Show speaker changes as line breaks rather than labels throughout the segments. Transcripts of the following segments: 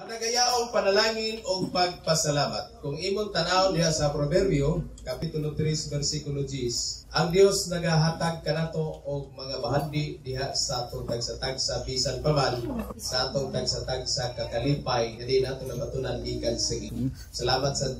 Managayaong panalangin o pagpasalamat. Kung imong tanaw diha sa Proverbio, Kapitulo 3, versikulo 10, ang Dios nagahatag kanato og mga bahandi diha sa atong tagsa-tagsa, bisan pa man sa atong tagsa-tagsa kakalipay nga di nato nabatunan gikan sa Ginoo. Salamat sa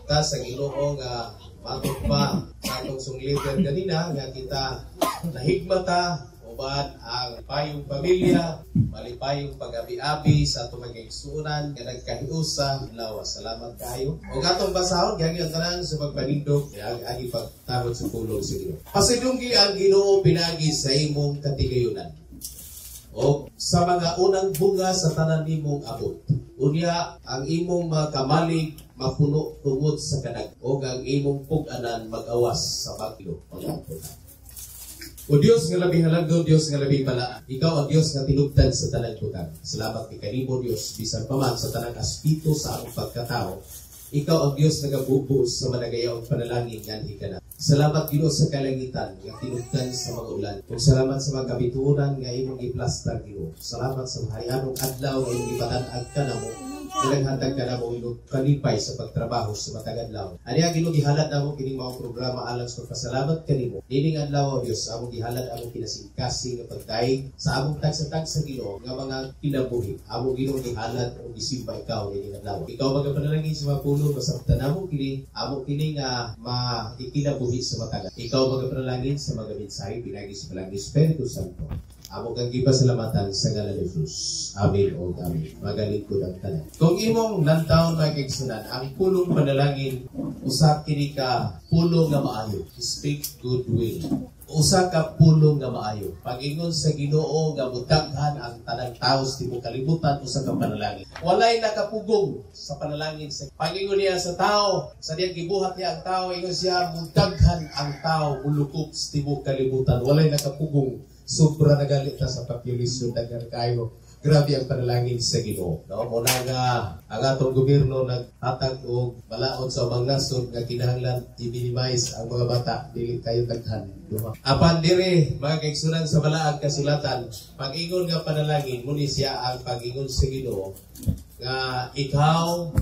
ta sa Ginoo nga matod pa sa atong song leader ganina nga kita nahigmata uban ang payong pamilya, malipayong pag-abi-abi sa atong mga igsuonan nga nagkahiusa lawas. Salamat kayo. O atong basahon, gagi ang tanan sa pagpanindog, ang agi pagtahod sa pulong sa Ginoo. Pasidunggi ang Ginoo pinagi sa imong katigayunan o sa mga unang bunga sa tanan nimong abot. Unya, ang imong mga kamalig mapuno tungod sa kadag o ang imong pug-anan mag-awas sa bagyo. Pag-apo. O Dios nga labi halagdo, Dios nga labi pala. Ikaw ang Dios nga tinubdan sa tanang butang. Salamat kay kanimo, Dios, bisan pa man sa tanang aspeto sa among pagkatao. Ikaw ang Dios nagabubo sa managayaong panalangin nganhi ka na. Salamat, Ginoo, sa kalangitan nga tinubdan sa mga ulan. Ug salamat sa mga kabituonan nga imong giplastar, Ginoo. Salamat sa maharianong adlaw nga imong gipatan-ag kanamo. Naghatag ka namo og kalipay sa pagtrabaho sa matag adlaw. Aniya, Ginoo, gihalad namo kining mga programa alang sa pagpasalamat kanimo. Nining adlaw, Dios, among gihalad among kinasingkasing nga pagdaig sa among tagsa-tagsa, Ginoo, nga mga kinabuhi. Among, Ginoo, gihalad o gisimba ikaw nining adlaw. Ikaw magapanalangin sa mga pulong, masabtan namo kini, amo kini nga maikinabuhi sa matag. Ikaw magapanalangin sa mga mensahe pinagi sa Balang Espiritu Santo. Amo kang gipasalamatan sa ngalan ni Jesus. Amen o amen. Magalingkod ang tanan. Kung imong lantawon, mga kaigsunan, ang pulong panalangin, usa kini ka pulong nga maayo. Speak goodwill. Usa ka pulong nga maayo. Pag-ingon sa Ginoo nga mudaghan ang tanang tao sa tibuok kalibutan, usa ka panalangin. Walay nakapugong sa panalangin sa pag-ingon niya sa tao, sa diyang gibuhat niya ang tao, ingon siya mudaghan ang tao, mulukop sa tibuok kalibutan. Walay nakapugong, sobra nagalit ta sa population, daghan kayo. Grabe ang panalangin sa Ginoo. No, muna nga ang atong gobyerno naghatag og balaod sa ubang nasod nga kinahanglan i-minimize ang mga bata, dili kayo daghan, duha. Apan dire, mga kaigsunan, sa Balaang Kasulatan, pag-ingon nga panalangin muni siya ang pag-ingon sa Ginoo nga ikaw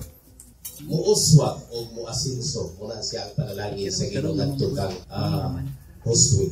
muuswag o muasinso, muna siya ang panalangin sa Ginoo ngadto kang Josue.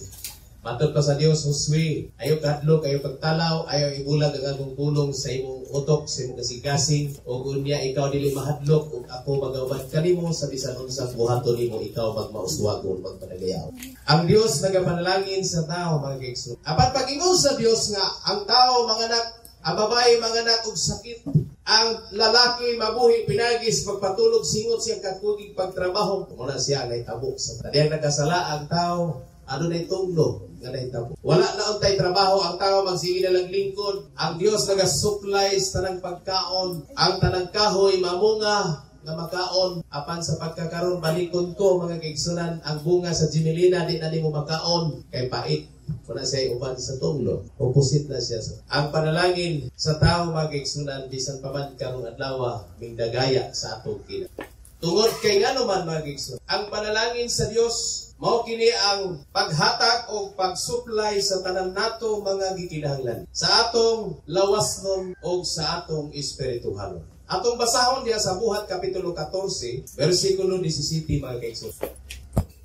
Matod pa sa Dios, Josue, ayaw kahadlok, ayaw pagtalaw, ayaw ibulag ang akong pulong sa imong utok, sa imong kasing-kasing, ug unya ikaw dili mahadlok, ug ako magauban kanimo sa bisan unsang buhaton nimo, ikaw magmauswagon, magpanagayaw. Ang Dios nagapanalangin sa tao, mga kaigsoon. Apan pag-ingon sa Dios nga ang tao manganak, ang babae manganak og sakit, ang lalaki mabuhi pinagi sa pagpatulog, singot siyang kakugig pagtrabaho, muna siya ang nahitabo sa diyang nagkasala ang tao, ano na itunglo nga nahitabo. Wala na untay trabaho ang tao, magsige na lang lingkod. Ang Dios naga-supply sa tanang pagkaon, ang tanang kahoy mamunga nga makaon. Apan sa pagkakaron, balikon ko, mga kaigsunan, ang bunga sa gmelina di na nimo makaon kay pait. Kuna siya uban sa tunglo. Opposite na siya. Ang panalangin sa tao, mga kaigsunan, bisan pa man karong adlaw, mingdagaya sa atong kina. Tungod kay ngano man, mga kaigsunan, ang panalangin sa Dios mao kini ang paghatag o pag-supply sa tanan nato mga gikinahanglan sa atong lawasnon o sa atong espirituhanon. Atong basahon diha sa Buhat Kapitulo 14, versikulo 17, mga kaigsoon.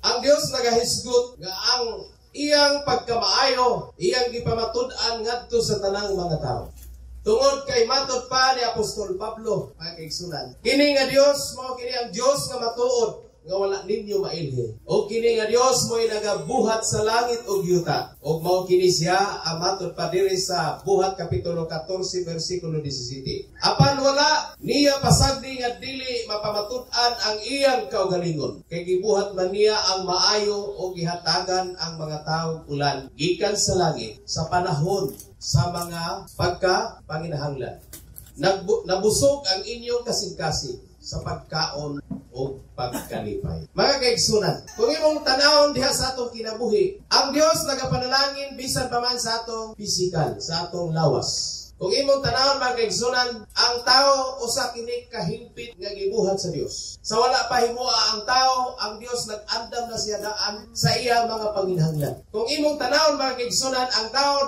Ang Dios nagahisgot nga ang iyang pagkamaayo, iyang gipamatud-an ngadto sa tanang mga tao. Tungod kay matod pa ni Apostol Pablo, mga kaigsunan, kini nga Dios mao kini ang Dios nga matuod nga wala ninyo mailhi. O kini nga Dios mo'y nagabuhat sa langit ug yuta. Og mao kini siya ang matod pa diri sa Buhat Kapitulo 14 versikulo 17. Apan wala niya pasagdi nga dili mapamatud-an ang iyang kaugalingon. Kay gibuhat man niya ang maayo o gihatagan ang mga tawo ulan gikan sa langit sa panahon sa mga pagka panginahanglan. Nabusog ang inyong kasing-kasing sa pagkaon o pagkalipay. Mga kaigsunan, kung imong tanawon diha sa atong kinabuhi, ang Dios nagapanalangin bisan pa man sa atong physical, sa atong lawas. Kung imong tanawon, mga kaigsunan, ang tao usa kini kahimpit nga gibuhat sa Dios. Sa wala pa himua ang tao, ang Dios nag-andam na siya daan sa iya mga panginahanglan. Kung imong tanawon, mga kaigsunan, ang tao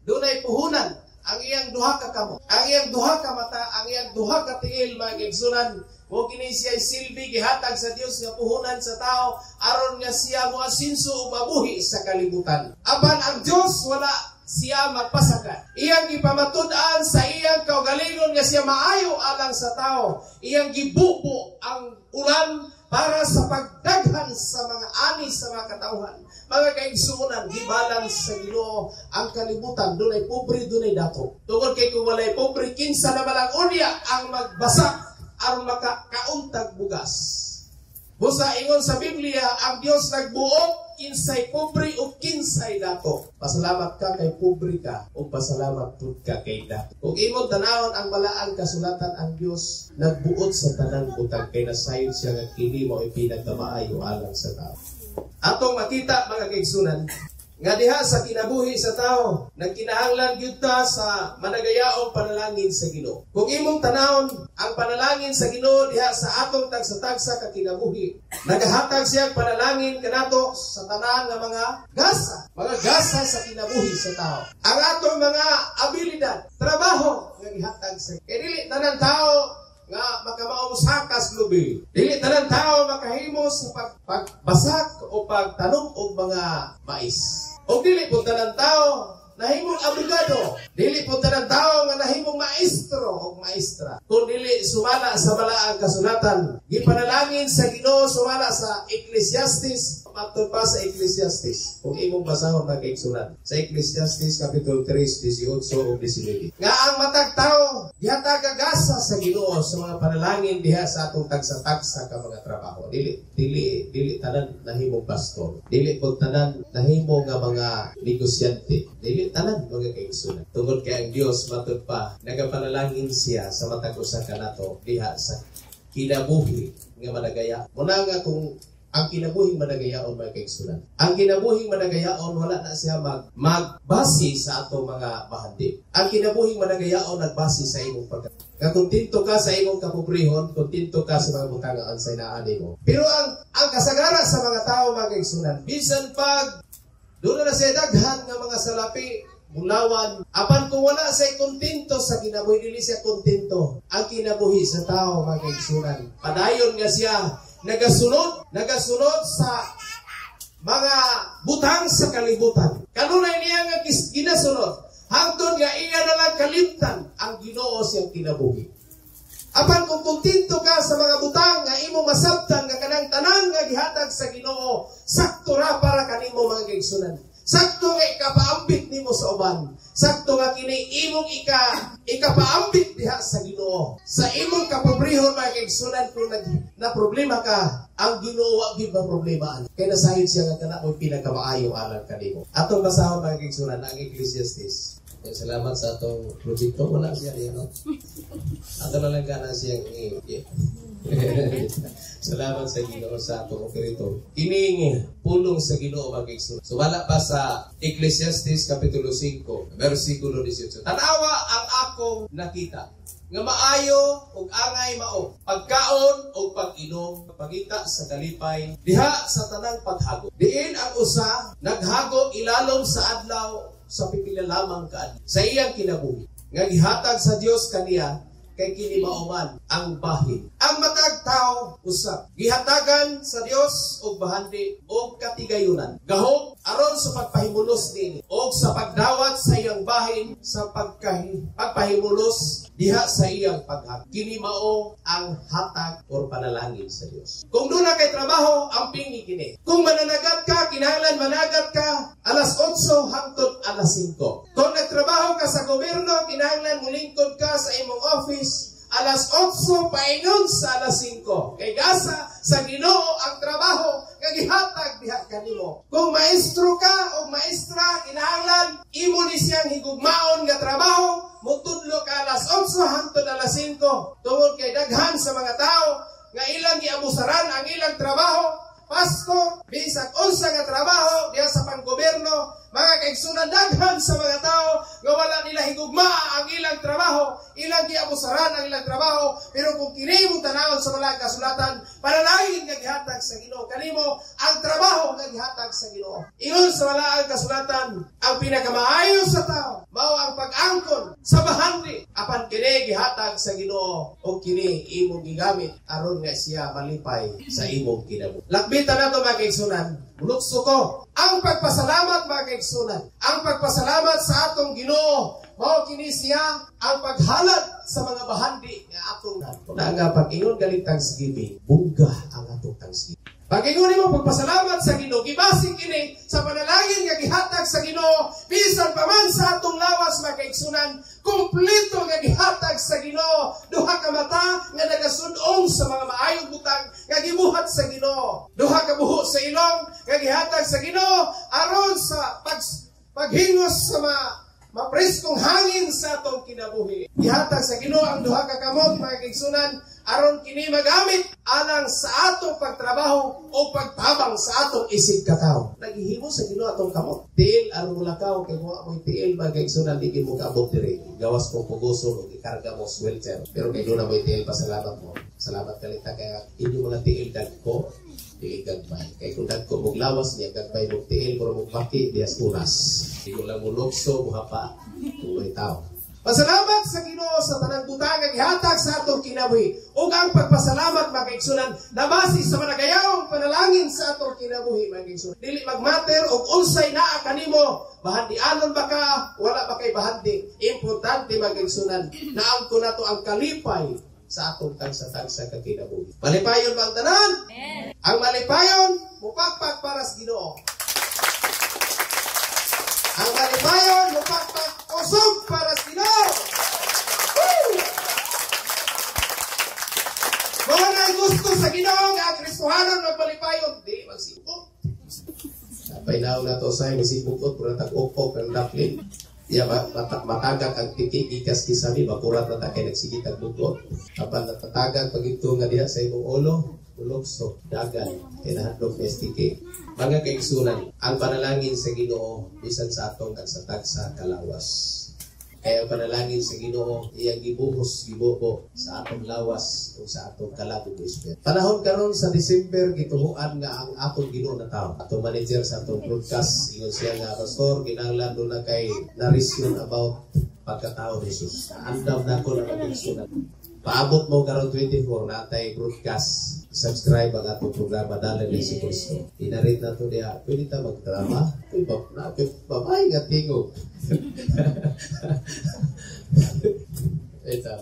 dunay puhunan. Ang iyang duha ka kamot, ang iyang duha ka mata, ang iyang duha ka tiil, mga kaigsunan. Mao kini siya silbi gihatag sa Dios nga puhunan sa tao aron nga siya moasinso ug mabuhi sa kalibutan. Apan ang Dios, wala siya magpasagad. Iyang gipamatud-an sa iyang kaugalingon nga siya maayo alang sa tao. Iyang gibubo ang ulan para sa pagdaghan sa mga ani sa mga katawhan. Mga kaigsuonan, gibalance sa Ginoo ang kalibutan. Dunay pobre, dunay dato. Tungod kay kung walay pobre, kinsa naman ang unya ang magbasak aron makakauntag bugas? Busa ingon sa Biblia, ang Dios nagbuot kinsay pobre o kinsay dato. Pasalamat ka kay pobre ka o pasalamat pud ka kay dato. Kung imong tanawon ang Balaan Kasulatan, ang Dios nagbuot sa tanang butang kay nasayod siya nga kini mao pinagkamaayo alang sa tao. Atong makita, mga kaigsunan, nga diha sa kinabuhi sa tao, nagkinahanglan gyud ta sa managayaong panalangin sa Ginoo. Kung imong tanawon ang panalangin sa Ginoo diha sa atong tagsa-tagsa ka kinabuhi, nagahatag siya panalangin kanato sa tanan nga mga gasa sa kinabuhi sa tao. Ang atong mga abilidad, trabaho nga gihatag sa kay dili tanan tao nga makamao sakas lubi. Dili tanan tao makahimo sa pagbasak o pagtanom og mga mais. O dili po tanan tao nahimong abogado. Dili po tanan tao nga nahimong maestro o maestra. Kung dili sumala sa Balaang Kasulatan, gipanalangin sa Ginoo sumala sa Ecclesiastes, matod pa sa Ecclesiastes. Kung imong basahon, mga kaigsunan, sa Ecclesiastes Kapitulo 3, 18 ug 19. Nga ang matag tao, gihatag gasa sa Ginoo sa mga panalangin diha sa atong tagsa-tagsa ka mga trabaho. Dili tanan nahimong pastor. Dili po tanan nahimo nga mga negosyante. Dili tanan, mga kaigsunan. Tungod kay ang Dios, matud pa, nagapanalangin siya sa matag usa kanato diha sa kinabuhi nga managaya. Muna nga kung ang kinabuhing managayaon, mga kaigsunan. Ang kinabuhing managayaon, wala na siya magbase sa atong mga bahandi. Ang kinabuhing managayaon, nagbase sa imong pagka. Nga kontento ka sa imong kapobrehon, kontento ka sa mga butang ang sa inaani mo. Pero ang kasagaran sa mga tao, mga kaigsunan, bisan pag doon na siya daghan nga mga salapi, bulawan. Apan kung wala siya kontento sa kinabuhi, dili siya kontento. Ang kinabuhi sa tao, mga kaigsunan, padayon nga siya nagasunod sa mga butang sa kalibutan. Kanunay niya nga ginasunod, hangtod nga iya na lang kalimtan ang Ginoo siyang kinabuhi. Apan kung kontento ka sa mga butang nga imo masabtan nga kanang tanan nga gihatag sa Ginoo, sakto ra para kanimo, mga kaigsunan. Sakto nga ikapaambit nimo sa uban. Sakto nga kini imong ikapaambit diha sa Ginoo. Sa imong kapobrehon, mga kaigsunan, kung na problema ka, ang Ginoo wa gid ba problema ani. Kay nasayod siya nga kana mo'y pinakamaayo alang kanimo. Atong basahon, mga kaigsunan, ang Ecclesiastes. Eh, salamat sa atong proyekto. Wala siya diyan, no? Ato na lang gana siyang. Salamat sa Ginoo sa atong operator. Kining pulong sa Ginoo, mga kaigsunan. Sumala pa sa Ecclesiastes Kapitulo 5, versikulo 18. Tanawa ang akong nakita nga maayo ug angay mao pagkaon ug pag-inom, pagita sa kalipay diha sa tanang paghago, diin ang usa naghago ilalom sa adlaw sa pipila lamang ka adlaw sa iyang kinabuhi nga gihatag sa Dios kaniya, kay kini mao man ang bahin. Ang matag tao usab gihatagan sa Dios og bahandi og katigayunan, gahom aron sa pagpahimulos niini og sa pagdawat sa iyang bahin sa pagpahimulos diha sa iyang paghatag. Kini mao ang hatag or panalangin sa Dios. Kung duna kay trabaho, amping kini. Kung mananagat ka, kinahanglan managat ka alas 8 hangtod alas 5. Kung nagtrabaho ka sa gobyerno, kinahanglan mulingkod ka sa imong office alas 8 paingon sa alas 5. Kay gasa sa Ginoo ang trabaho nga gihatag diha kanimo. Kung maestro ka o maestra, kinahanglan imo ni siyang higugmaon nga trabaho, mutudlo ka alas 8 hangtod alas 5. Tungod kay daghan sa mga tao nga ilang giabusaran ang ilang trabaho, pastor, bisag unsa nga trabaho diha sa panggobyerno, mga kaigsunan, daghan sa mga tao nga wala nila higugma ang ilang trabaho, ilang giabusaran ang ilang trabaho, pero Pero kung kini imong tanawon sa balaang kasulatan, panalangin nga gihatag sa Ginoo kanimo, ang trabaho nga gihatag sa Ginoo. Ingon sa balaang kasulatan, ang pinakamaayo sa tao mao ang pag-angkon sa bahandi, apan kini gihatag sa Ginoo ug kini imong gigamit aron nga siya malipay sa imong kinabuhi. Lakbitan nato, mga kaigsunan, mulukso ko. Ang pagpasalamat, mga kaigsunan, ang pagpasalamat sa atong Ginoo, mao kini siya ang paghalad sa mga bahandi nga atong na nga pag-ingon galing thanksgiving, bungga ang atong thanksgiving. Pag-ingon nimo pagpasalamat sa Ginoo, gibase kini sa panalangin nga gihatag sa Ginoo, bisan pa man sa atong lawas, mga kaigsunan, kumpleto nga gihatag sa Ginoo, duha ka mata nga nagasun-ong sa mga maayong butang nga gibuhat sa Ginoo, duha ka buho sa ilong nga gihatag sa Ginoo aron sa paghingos sa mga mapreskong hangin sa atong kinabuhi. Gihatag sa Ginoo ang duha ka kamot, mga kaigsunan, aron kini magamit alang sa atong pagtrabaho o pagtabang sa atong isig katawo. Naghihimo sa Ginoo atong kamot. Tiil aron mulakaw, kay wa mo'y tiil, mga kaigsunan, di mo kaabot diri. Gawas kung pugoson o gikarga mo sa wheelchair. Pero kay duna mo'y tiil, pasalamat mo. Salamat kalita kaya inyong mga tiil dagko, dili gagmay. Kay kung dagko mong lawas niya, gagmay mong tiil, mura mong baki, diyas unas. Di ko lang mulokso, muhapa, tuloy tao. Pasalamat sa Ginoo sa tanang butang nga gihatag sa atong kinabuhi. Ug ang pagpasalamat, mga kaigsunan, nabase sa managayawong panalangin sa atong kinabuhi, mga kaigsunan. Dili magmatter og unsay naa kanimo, bahandianon ba ka, wala ba kay bahandi. Importante, mga kaigsunan, naangko nato ang kalipay sa atong tagsa-tagsa ka kinabuhi. Malipayon ba ang tanan? Ang malipayon, mupakpak para sa Ginoo. Ang malipayon, mupakpak usog para sa Ginoo. Woo! Mao na gusto sa Ginoo nga ang Kristohanon magmalipayon, dili magsipot. Napay naong na to sa misipukot, pura tag-ukok ang daplin. Ya, matagak ang tiki gikas kisami, makurat na ta kay nagsigit ang bugot. Apan natatagak pag ito nga diha sa imong ulo, ulokso, dagan, kay nahadlok na tiki. Mga kaigsunan, ang panalangin sa Ginoo bisan sa atong tagsa-tagsa kalawas. Kaya ang panalangin sa Ginoo iyang gibuhos, gibubo sa atong lawas o sa atong kalag ug espiritu. Panahon karon sa December, gituhuan nga ang atong Ginoo na tao. Atong manager sa atong broadcast, ingon siya nga, "Pastor, kinahanglan duna kay narration about pagkatao ni Jesus." Andam na ko na magigsunan. Paabot mo karon 24 natay broadcast. Subscribe ang atong programa Dalan ni Jesu Kristo. Inarit na to diha. Pwede ta magdrama. Uy, ba, na, babae nga tingog. Ito.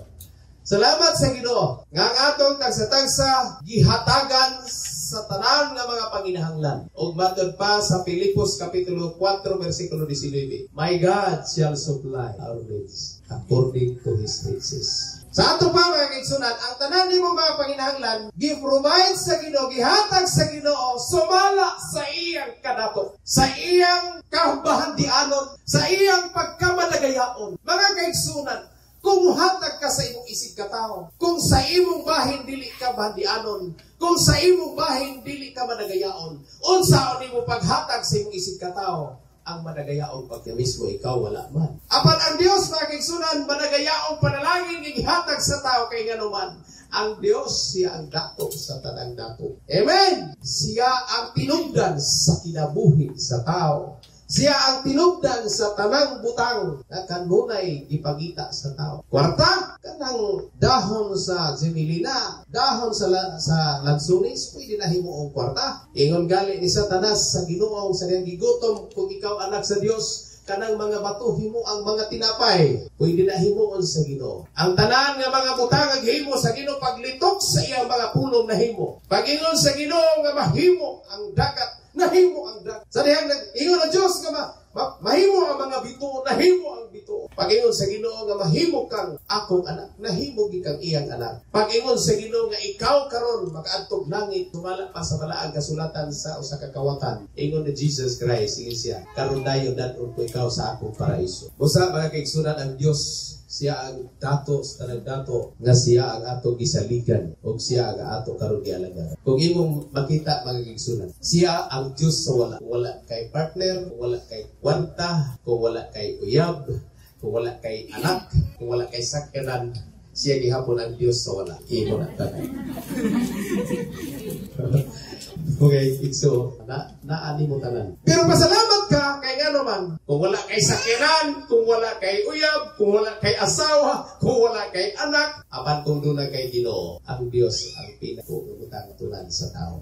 Salamat sa Ginoo nga ang atong tagsa-tagsa gihatagan sa tanan nga mga panginahanglan. Ug matod pa sa Filipos kapitulo 4 bersikulo 19, "My God shall supply our needs according to His riches." Sa ato pa, mga kaigsunan, ang tanan nimo mga panginahanglan gi-provide sa Ginoo, gihatag sa Ginoo sumala sa iyang kadato, sa iyang kabahandianon, sa iyang pagkamalagayaon. Mga kaigsunan, kung muhatag ka sa imong isig katawo, kung sa imong bahin dili ka bahandianon, kung sa imong bahin dili ka managayaon, unsaon nimo paghatag sa imong isig katawo ang managayaong pagka mismo ikaw wala man? Apan ang Dios, mga kaigsunan, managayaong panalangin gihatag sa tao kay nganuman ang Dios, siya ang dato sa tanang dato. Amen. Siya ang tinubdan sa kinabuhi sa tao. Siya ang tinubdan sa tanang butang na kanunay gipangita sa tao. Kwarta, kanang dahon sa gmelina, dahon sa lansunis, pwede na himuong kwarta. Ingon gali ni Satanas sa Ginoo sa diyang gigutom, "Kung ikaw anak sa Dios, kanang mga bato himo ang mga tinapay." Pwede na himuon sa Ginoo. Ang tanan nga mga butang ang himo sa Ginoo paglitok sa iyang mga pulong na himo. Pag-ingon sa Ginoo nga mahimo ang dagat, nahimo ang dagat. Sa dihang nag-ingon ang Diyos nga mahimo ang mga bito, nahimo ang bito. Pag-ingon sa Ginoo nga mahimo kang akong anak, nahimo gikang iyang anak. Pag-ingon sa Ginoo nga ikaw karon makaadtog langit, tumala pa sa balaang kasulatan sa usa ka kawatan. Ingon ni Jesus Christ, ingon siya, "Karon dayon dad-on ko ikaw sa akong paraiso." Busa, mga kaigsunan, ang Dios, siya ang dato sa tanang dato nga siya ang ato gisaligan ug siya ang ato karon gialagaran. Kung imong makita, mga kaigsunan, siya ang Dios sa wala. Kung wala kay partner, kung wala kay kwanta, kung wala kay uyab, kung wala kay anak, kung wala kay sakyanan, Siya gihapon ang Dios sa wala. Imo na tanan. Okay, so na naani mo tanan. Pero pasalamat ka kay ngano man, kung wala kay sakyanan, kung wala kay uyab, kung wala kay asawa, kung wala kay anak, apan kung duna kay Ginoo, ang Dios ang pinakabutang sa tao.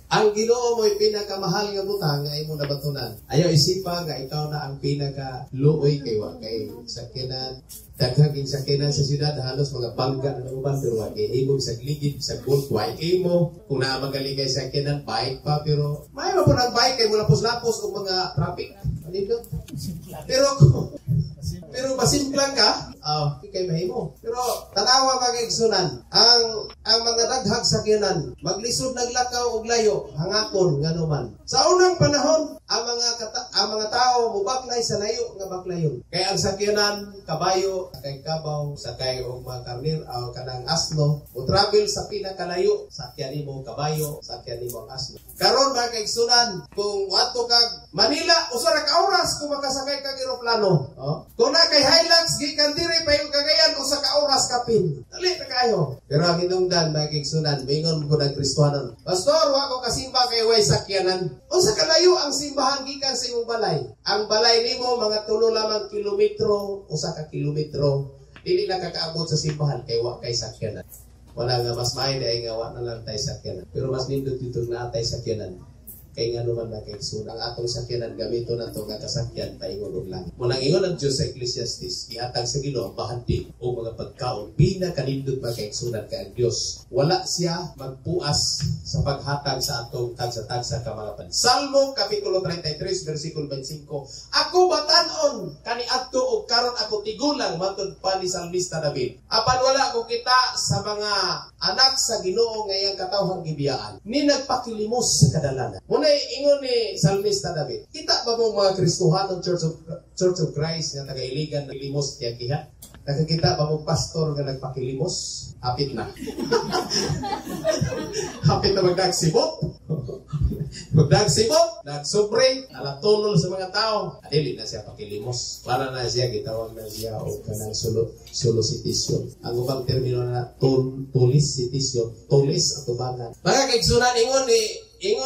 Ang Ginoo mo'y pinakamahal nga butang nga imo nabatunan. Ayaw isipa nga ikaw na ang pinaka luoy kay wa kay sakyanan. Daghang king sakyanan sa syudad, halos mga bangga na uban, pero wa kay imo sa ligid sa gold wa imo. Kung naa magaling kay sakyanan, bike pa, pero may pa ang bike kay mula lapos og mga traffic. Anindot. Pero masimplang ka, oh, kay mahimo. Pero tanawa, mga igsunan, ang mga daghag sakyanan, maglisod naglakaw og layo, hangakon ngano man. Sa unang panahon, ang mga tao mubaklay sa layo nga baklayon. Kay ang sakyanan, kabayo, kay kabaw, sakay og mga karnir o kanang asno, mo travel sa pinakalayo, sakyan nimo kabayo, sakyan nimo ang asno. Karon, mga kaigsunan, kung adto kag Manila, usa ra ka oras kung makasakay kag eroplano. Oh? Kung na kay Hilux gikan diri pa yung Cagayan, usa ka oras kapin. Dali na kayo. Pero ang hinungdan, mga kaigsunan, moingon ko ng Kristohanon, "Pastor, wa ko kasimba kay way sakyanan." Unsa kalayo ang simbahan gikan sa imong balay? Ang balay nimo mga 3 lamang kilometro, 1 ka kilometro, dili na kakaabot sa simbahan kay wa kay sakyanan. Wala nga mas may ay nga wa na lang tay sakyanan. Pero mas nindot dito na atay sakyanan. Kay nga naman na kay ang atong sakyanan, gamito na to nga kasakyan paingon og langit. Munang ingon ang Dios sa Ecclesiastes, gihatag sa Ginoo ang bahandi o mga pagkaon. Pinakanindot, mga kaigsunan, kay ang Dios wala siya magpuas sa paghatag sa atong tagsa-tagsa ka mga pan. Salmo kapitulo 33 versikulo 25. "Ako batan-on kaniadto og karon ako tigulang," matud pa ni Salmista David. "Apan wala ko kita sa mga anak sa Ginoo nga iyang katawhang gibiyaan ni nagpakilimos sa kadalanan." Muna ingon ni Salmista David, kita ba mo mga Kristohanon, Church of Christ nga taga-iligan limos tiya kiha? Nakakita ba mo pastor nga nagpakilimos? Hapit na. Hapit na magdagsibot. Magdagsibot, nagsobre, alatunol sa mga tao. Dili na siya pakilimos. Para na siya, gitawag na siya o kanang solicitation. Ang ubang termino na solicitation, tulis atubangan. Mga kaigsunan, ingon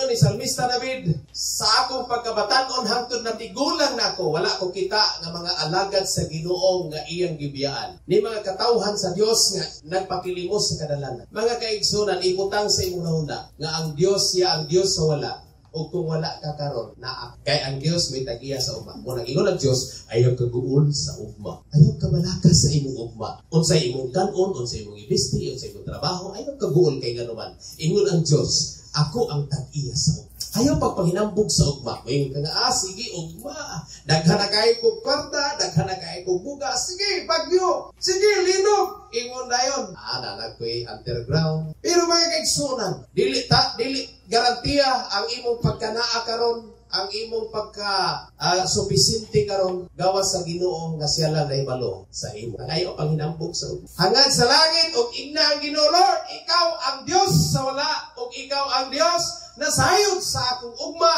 ni Salmista David, "Sa akong pagkabatanon hangtod na tigulang nako, wala ko kita nga mga alagad sa Ginoo nga iyang gibiyaan ni mga katawhan sa Dios nga nagpakilimos sa kadalanan." Mga kaigsunan, ibutang sa imong hunahuna nga ang Dios, siya ang Dios sa wala, o kung wala ka karon, naa kay ang Dios may tagiya sa ugma. Mo nang ingon ang Dios, ayaw ka guol sa ugma, ayaw ka balaka sa imong ugma, unsay imong kan-on, unsay imong ibisti, unsay imong trabaho, ayaw ka guol kay nganuman. Ingon ang Dios, "Ako ang tag-iya sa ugma." Ayaw pagpahinambog sa ugma. May ka nga, "Ah, sige, ugma. Daghan na kayo kong kwarta, daghan na kayo kong bugas. Sige, bagyo. Sige, linog." Ingon dayon. Ah, nanag ko'y underground. Pero mga kaigsunan, dili ta, dili garantiya ang imong pagkanaa karon, ang imong pagka supisinte karon, gawas sa Ginoo nga siya lang nahibalo sa imo. Ang ayaw panghinambog sa ugma. Hangad sa langit ug ingna ang Ginoo, "Lord, ikaw ang Dios sa wala ug ikaw ang Dios nasayod sa akong ugma.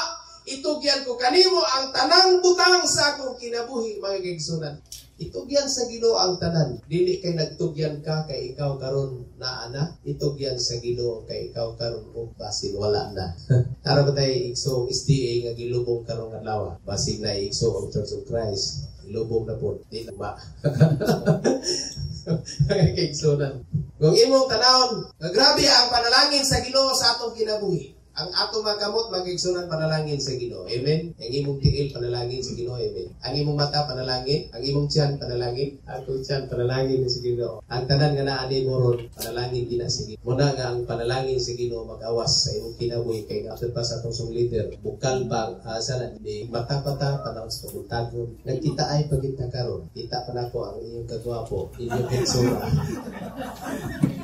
Itugyan ko kanimo ang tanang butang sa akong kinabuhi," mga kaigsunan. Itugyan sa Ginoo ang tanan. Dili kay nagtugyan ka kay ikaw karon naa na. Itugyan sa Ginoo kay ikaw karon og basin wala na. Tara ba tayo igsoong SDA nga gilubong karong adlaw? Basig na igsoong Church of Christ. Ilubong na po. Di na ba? Kaigsunan. Kung imong tanawon, nga grabe ang panalangin sa Ginoo sa atong kinabuhi. Ang atong mga kamot, mga kaigsunan, panalangin sa Ginoo. Amen. Ang imong tiil, panalangin sa Ginoo. Amen. Ang imong mata, panalangin. Ang imong tiyan, panalangin. Ang akong tiyan, panalangin sa Ginoo. Ang tanan nga naa nimo ron, panalangin din na sa Ginoo. Muna nga ang panalangin sa Ginoo magawas sa imong kinabuhi kay nga pa sa atong song leader, bukal bang asa na di mata-pata panahon sa kabuntagon. Nagkita ay pagita karon. Kita pa nako ang inyong kagwapo, inyong hitsura.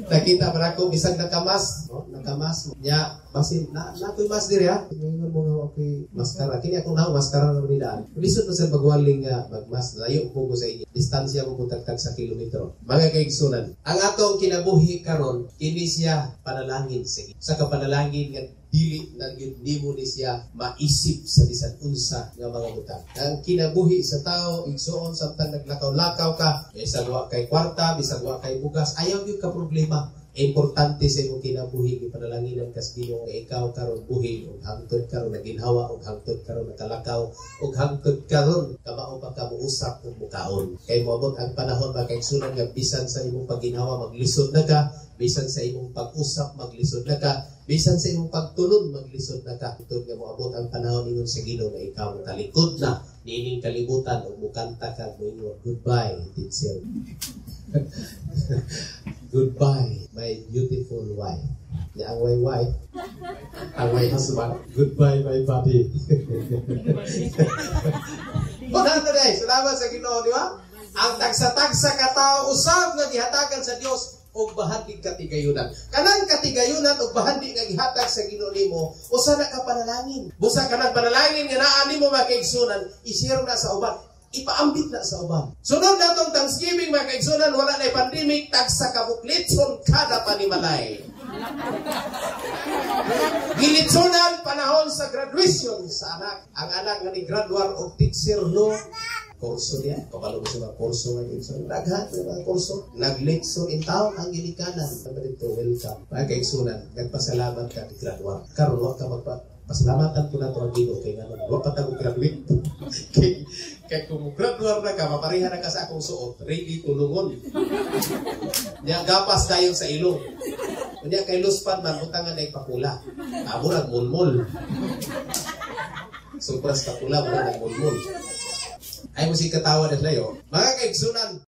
Nakita pa nako bisag nakamas, no? Nakamas nya basin na nakoy mas diri ha. Ingon mo nga okay maskara. Kini ako na maskara na nidaan. Lisod pa sa pagwaling nga magmas, layo po ko sa inyo. Distansya mo tagtag sa kilometro. Mga kaigsunan, ang atong kinabuhi karon kini siya panalangin sa Ginoo. Sa kapanalangin nga dili na gyud nimo ni siya maisip sa bisan unsa nga mga butang. Ang kinabuhi sa tao, igsuon, samtang naglakaw-lakaw ka, bisan wa kay kwarta, bisan wa kay bugas, ayaw gyud ka problema. Importante sa imong kinabuhi, gipanalanginan kas Ginoo nga ikaw karon buhi ug hangtod karon naginhawa ug hangtod karon nakalakaw ug hangtod karon kamao pa ka muusap ug mukaon. Kay moabot ang panahon, mga kaigsunan, nga bisan sa imong pagginhawa maglisod na ka, bisan sa imong pag-usap maglisod na ka, bisan sa imong pagtulon maglisod na ka. Hangtod nga moabot ang panahon, ingon sa Ginoo, nga ikaw talikod na niining kalibutan ug mukanta ka, moingon, "Goodbye, teacher. Goodbye, my beautiful wife." Ya, ang my wife, ang my husband. "Goodbye, my body." Wala na dahil. Salamat sa Ginoo, di ba? Ang tagsa-tagsa ka tao usab nga gihatagan sa Dios og bahandi katigayunan. Kanang katigayunan og bahandi nga gihatag sa Ginoo nimo, usa na ka panalangin. Busa kanang panalangin nga naa nimo, mga kaigsunan, i-share na sa uban, ipaambit na sa uban. Sunod na tong Thanksgiving, mga kaigsunan, wala na pandemic, tagsa ka buok litson kada panimalay. Gilitsonan panahon sa graduation sa anak. Ang anak nga ni graduar og teacher no kurso niya. Kabalo mo sa mga kurso nga kaigsunan. Daghan nga mga kurso. Naglitson in town ang ginikanan. Dito, welcome. Mga kaigsunan, nagpasalamat ka ni graduar. Karon wa ka magpa pasalamatan ko na to ang Ginoo kay ngano wa pa ta mo graduate. Kay kung graduar na ka, mapareha na ka sa akong suot, ready tulungon. Nya gapas dayon sa ilong. Unya kay luspan man butangan ay pakula. Amo nag mulmul. Sobras kapula mo nagmulmul. Ay mo si katawa na layo. Mga kaigsunan,